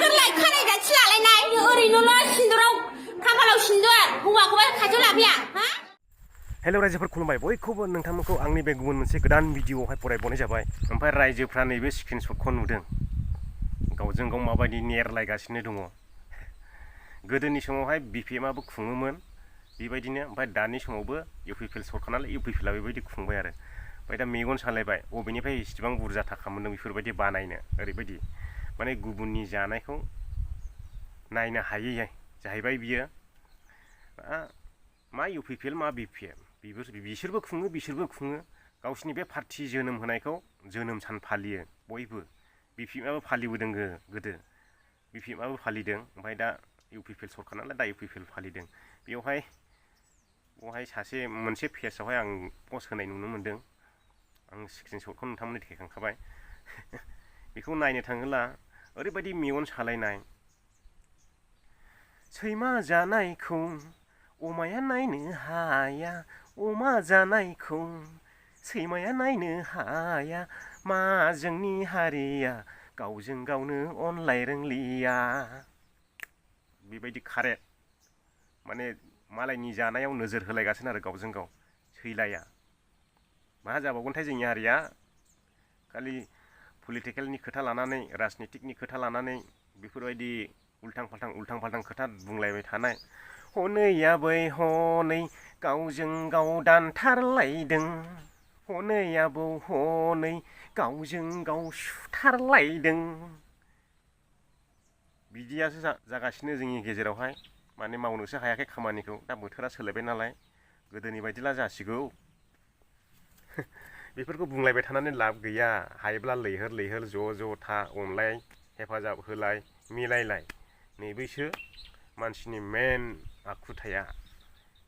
दाथारलाय खानाय दाथि लालायनाय ओरैनोल' सिन्दुराव खाफालाव सिन्दुर हौवाखौबो खाथियाव लाफैया हा हेल' रायजोफोर खुलुमबाय बयखौबो नोंथांमोनखौ आंनि बे गुबुन मोनसे गोदान भिडिअआवहाय फरायबावनाय जाबाय ओमफ्राय रायजोफ्रा नैबे स्क्रिनशटखौ नुदों गावजों गाव माबायदि नेरलायगासिनो दङ गोदोनि समावहाय बिपिएमआबो खुङोमोन बेबायदिनो ओमफ्राय दानि समावबो इउपिपिएल सरखार नालाय इउपिपिएलआ बेबायदि खुंबाय आरो ओमफ्राय दा मेगन सालायबाय बबेनिफ्राय इसेबां बुरजा थाखा मोनदों बेफोरबायदि बानायनो ओरैबायदि माने गुबुननि जानायखौ नायनो हायै जाहैबाय बियो मा इउपिपिएल मा बिपिएम बिसोरबो खुङो गावसिनि बे पार्टि जोनोम होनायखौ जोनोम सान फालियो बयबो बिपिएमआबो फालिबोदों गोदो बिपिएमआबो फालिदों ओमफ्राय दा इउपिपिएल सरखार नालाय दा इउपिपिएल फालिदों बेवहाय सासे मोनसे पेजआवहाय आं पस्ट होनाय नुनो मोन्दों आं स्क्रिनशटखौ नोंथांमोननो देखायखांखाबाय बेखौ नायनो थाङोब्ला ओरैबायदि मेगन सालायनाय सैमा जानायखौ अमाया नायनो हाया अमा जानायखौ सैमाया नायनो हाया मा जोंनि हारिया गावजों गावनो अनलाय रोंलिया बेबायदि कारेक्ट माने मालायनि जानायाव नोजोर होलायगासिनो आरो गावजों गाव सैलाया मा जाबावगोनथाय जोंनि हारिया खालि पलिटिकेलनि खोथा लानानै राजनितिकनि खोथा लानानै बेफोरबायदि उल्थां फाल्थां खोथा बुंलायबाय थानाय हनै आबै हनै गावजों गाव दानथारलायदों हनै आबौ हनै गावजों गाव सुथारलायदों बिदियासो जागासिनो जोंनि गेजेरावहाय माने मावनोसो हायाखै खामानिखौ दा बोथोरा सोलायबाय नालाय गोदोनि बायदिला जासिगौ बेफोरखौ बुंलायबाय थानानै लाब गैया हायोब्ला लैहोर ज' था अनलाय हेफाजाब होलाय मिलायलाय नैबेसो मानसिनि मेन आखुथाया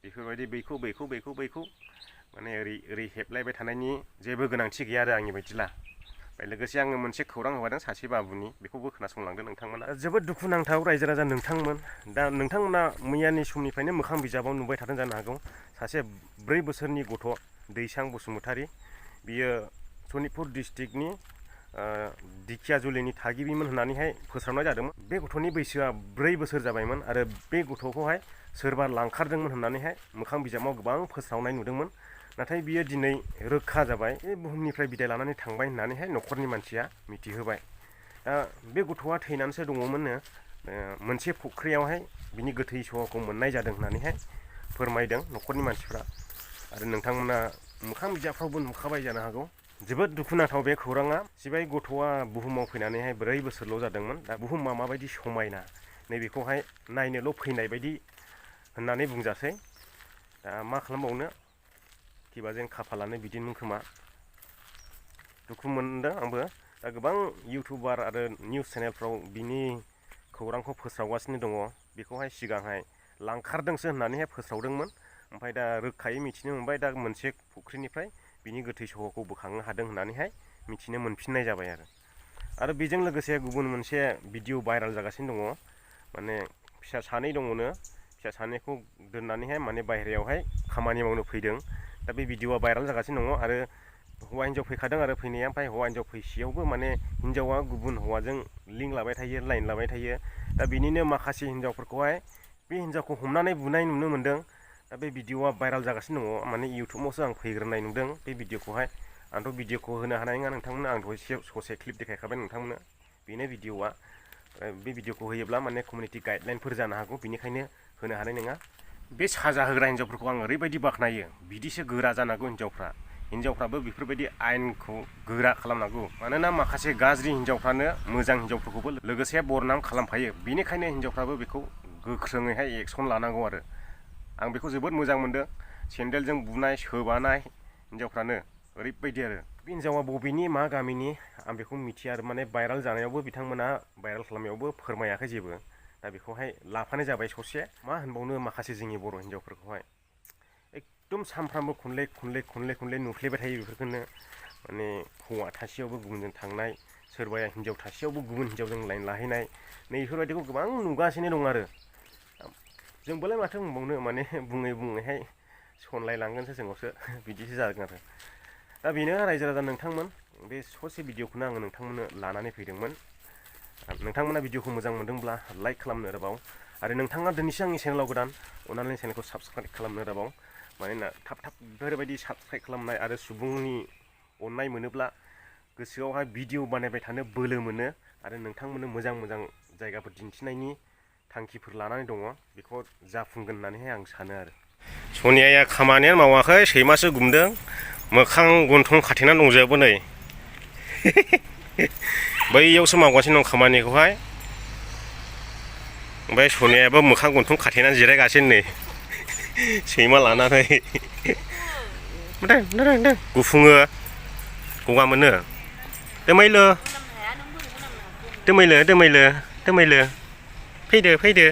बेफोरबायदि बैखौ माने ओरै हेबलायबाय थानायनि जेबो गोनांथि गैया आरो आंनि बायदिला ओमफ्राय लोगोसे आङो मोनसे खौरां होबादों सासे बाबुनि बेखौबो खोनासंलांदो नोंथांमोना जोबोद दुखुनांथाव रायजो राजा नोंथांमोन दा नोंथांमोना मैयानि समनिफ्रायनो मोखां बिजाबाव नुबाय थादों जानो हागौ सासे 4 बोसोरनि गथ' दैसां बसुमतारी बियो सनितपुर डिस्ट्रिक्टनि दिखियाजुलिनि थागिबिमोन होननानैहाय फोसावनाय जादोंमोन बे गथ'नि बैसोआ 4 बोसोर जाबायमोन आरो बे गथ'खौहाय सोरबा लांखारदोंमोन होननानैहाय मोखां बिजाबाव गोबां फोसावनाय नुदोंमोन नाथाय बियो दिनै रोखा जाबाय बे बुहुमनिफ्राय बिदाय लानानै थांबाय होननानैहाय न'खरनि मानसिया मिथिहोबाय दा बे गथ'आ थैनानैसो दङमोननो मोनसे फुख्रियावहाय बिनि गोथै सह'खौ मोननाय जादों होननानैहाय फोरमायदों न'खरनि मानसिफ्रा आरो नोंथांमोना मोखां बिजाबफ्रावबो नुखाबाय जानो हागौ जोबोद दुखुनांथाव बे खौराङा सिबाय गथ'आ बुहुमाव फैनानैहाय 4 बोसोरल' जादोंमोन दा बुहुमा माबायदि समायना नैबेखौहाय नायनोल' फैनाय बायदि होननानै बुंजासै दा मा खालामबावनो किबा जों खाफालानो बिदिमोन खोमा दुखु मोनदों आंबो दा गोबां इउटुबार आरो निउस चेनेलफ्राव बिनि खौरांखौ फोसावगासिनो दङ बेखौहाय सिगांहाय लांखारदोंसो होननानैहाय फोसावदोंमोन ओमफ्राय दा रोखायै मिथिनो मोनबाय दा मोनसे फुख्रिनिफ्राय बिनि गोथै सह'खौ बोखांनो हादों होननानैहाय मिथिनो मोनफिननाय जाबाय आरो बेजों लोगोसे गुबुन मोनसे भिडिअ भाइराल जागासिनो दङ माने फिसा सानै दङनो फिसा सानैखौ दोननानैहाय माने बाहेरायावहाय खामानि मावनो फैदों दा बे भिडिअआ भाइराल जागासिनो दङ आरो हौवा हिन्जाव फैखादों आरो फैनाया ओमफ्राय हौवा हिन्जाव फैसेयावबो माने हिन्जावा गुबुन हौवाजों लिंक लाबाय थायो लाइन लाबाय थायो दा बिनिनो माखासे हिन्जावफोरखौहाय बे हिन्जावखौ हमनानै बुनाय नुनो मोन्दों दा बे भिडिअआ भाइराल जागासिनो दङ माने इउटुबावसो आं फैग्रोनाय नुदों बे भिडिअखौहाय आंथ' भिडिअखौ होनो हानाय नङा नोंथांमोननो आं दहाय ससे क्लिप देखायखाबाय नोंथांमोननो बेनो भिडिअआ बे भिडिअखौ होयोब्ला माने कमिउनिटि गाइडलाइनफोर जानो हागौ बेनिखायनो होनो हानाय नङा बे साजा होग्रा हिन्जावफोरखौ आं ओरैबायदि बाख्नायो बिदिसो गोरा जानांगौ हिन्जावफ्राबो बेफोरबायदि आयेनखौ गोरा खालामनांगौ मानोना माखासे गाज्रि हिन्जावफ्रानो मोजां हिन्जावफोरखौबो लोगोसे बरनाम खालामफायो बेनिखायनो हिन्जावफ्राबो बेखौ गोख्रोङैहाय एक्सन लानांगौ आरो आं बेखौ जोबोद मोजां मोनदों सेन्देलजों बुनाय सोबानाय हिन्जावफ्रानो ओरैबायदि आरो बे हिन्जावा बबेनि मा गामिनि आं बेखौ मिथिया आरो माने भाइराल जानायावबो बिथांमोना भाइराल खालामनायावबो फोरमायाखै जेबो दा बेखौहाय लाफानाय जाबाय ससे मा होनबावनो माखासे जोंनि बर' हिन्जावफोरखौहाय एकदम सानफ्रामबो खनले नुफ्लेबाय थायो बेफोरखौनो माने हौवा थासेयावबो गुबुनजों थांनाय सोरबाया हिन्जाव थासेयावबो गुबुन हिन्जावजों लाइन लाहैनाय नै बेफोरबायदिखौ गोबां नुगासिनो दं आरो जोंबोलाय माथो बुंबावनो माने बुङैहाय सनलायलांगोनसो जोंनावसो बिदिसो जागोन आरो दा बेनो रायजो राजा नोंथांमोन बे ससे भिडिअखौनो आङो नोंथांमोननो लानानै फैदोंमोन नोंथांमोना भिडिअखौ मोजां मोनदोंब्ला लाइक खालामनो आरोबाव आरो नोंथाङा दिनैसो आंनि चेनेलाव गोदान अननानै चेनेलखौ साबस्क्राइब खालामनो आरोबाव मानोना थाब बेफोरबायदि साबस्क्राइब खालामनाय आरो सुबुंनि अननाय मोनोब्ला गोसोआवहाय भिडिअ बानायबाय थानो बोलो मोनो आरो नोंथांमोननो मोजां जायगाफोर दिन्थिनायनि थांखिफोर लानानै दङ बेखौ जाफुंगोन होननानैहाय आं सानो आरो सनियाया खामानियानो मावाखै सैमासो गुमदों मोखां गन्थं खाथेनानै दंजोबो नै बैयावसो मावगासिनो दं खामानिखौहाय ओमफ्राय सनियायाबो मोखां गन्थं खाथेनानै जिरायगासिनो नै सैमा लानानै गुफुङो गगा मोनो दोमैलो फैदो